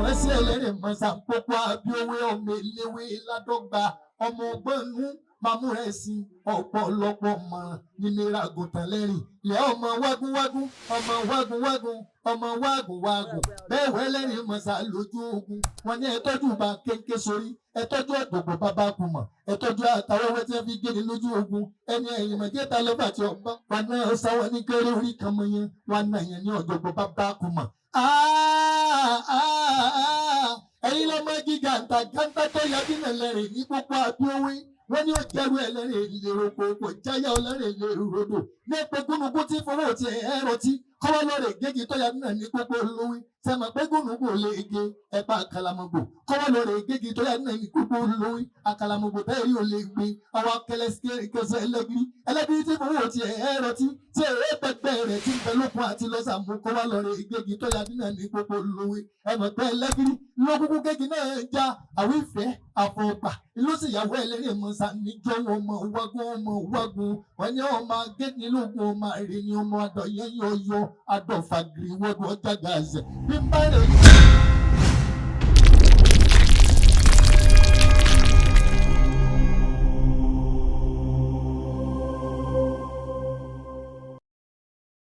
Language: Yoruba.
Ìránṣẹ́ ẹlẹ́rìn mọ́sàpópó abíowé ọmọ eléwé ládọ́gba ọmọ ọgbọ́nú mamúrẹ́ sí ọ̀pọ̀lọpọ̀ mọ̀ràn nínú àgùntàn lẹ́rìn lẹ́ ọmọ wágúnwágún ọmọ wágúnwágún ọmọ wágùnwágùn bẹ́ẹ̀ wẹ́lẹ́rìn mọ̀sá lójú ogun wọn ní ẹ tọ́jú bá kéńké sórí, ẹ tọ́jú ọ̀dọ̀gbọ̀ bàbá kùmọ̀, ẹ tọ́jú àtàwẹ́wẹ́ tí wọ́n fi gé ni lójú ogun. Ẹni ẹ̀yìn mọ̀jẹ́ta lọ́fà tí ọba wọn náà sáwọn ní kéré orí kan mọ̀ yẹn wọn náà yẹn ní ọ̀dọ̀gbọ̀ bàbá kùmọ̀. Ẹ̀yin lọ́mọ gíga ǹtà tó yabí nà lẹ́rìn ní gbogbo àbíowé wọ́n ní ó jẹ́rú ẹlẹ́rìn lèrò kò jáyà ọlẹ́rìn lèrò rodò ní pé gúnugún tí fowó ti ẹ̀rọ tí kọ́wọ́ lọ́rẹ̀ gégi tó yà náà ní gbogbo olówó sẹ́mọ̀ pé gúnugún ò lè ge ẹ̀pà àkàlàmọ̀gbò kọ́wọ́ lọ́rẹ̀ gégi tó yà náà ní gbogbo olówó àkàlàmọ̀gbò bẹ́ẹ̀ rí ò lè gbé ọwọ́ kẹsẹ̀ ẹlẹ́gìrì ẹlẹ́gìrì tí fowó ti ẹ̀rọ tí tí èrè pẹpẹ rẹ̀ ti ń bẹ lókun àti lọ́sàmú kọ́wọ́ lọ́rẹ̀ gégi tó yà náà ní gbogbo olówó ẹ̀mọ̀ pé ẹlẹ́gìrì lókùnkùn gégi náà já àwífẹ́ àfọ̀gbà ló sì yàwó ẹlẹ́rìí mọ́sá níjọ́ wọn mọ̀ wágún ọmọ wágún wọn ní ọmọ agénilógún ọmọ àrè ni ọmọ àdọ̀yẹ́yọyọ àdọ̀fàgìrì wọ́dù ọjà gàzẹ̀ bí n bá rẹ̀.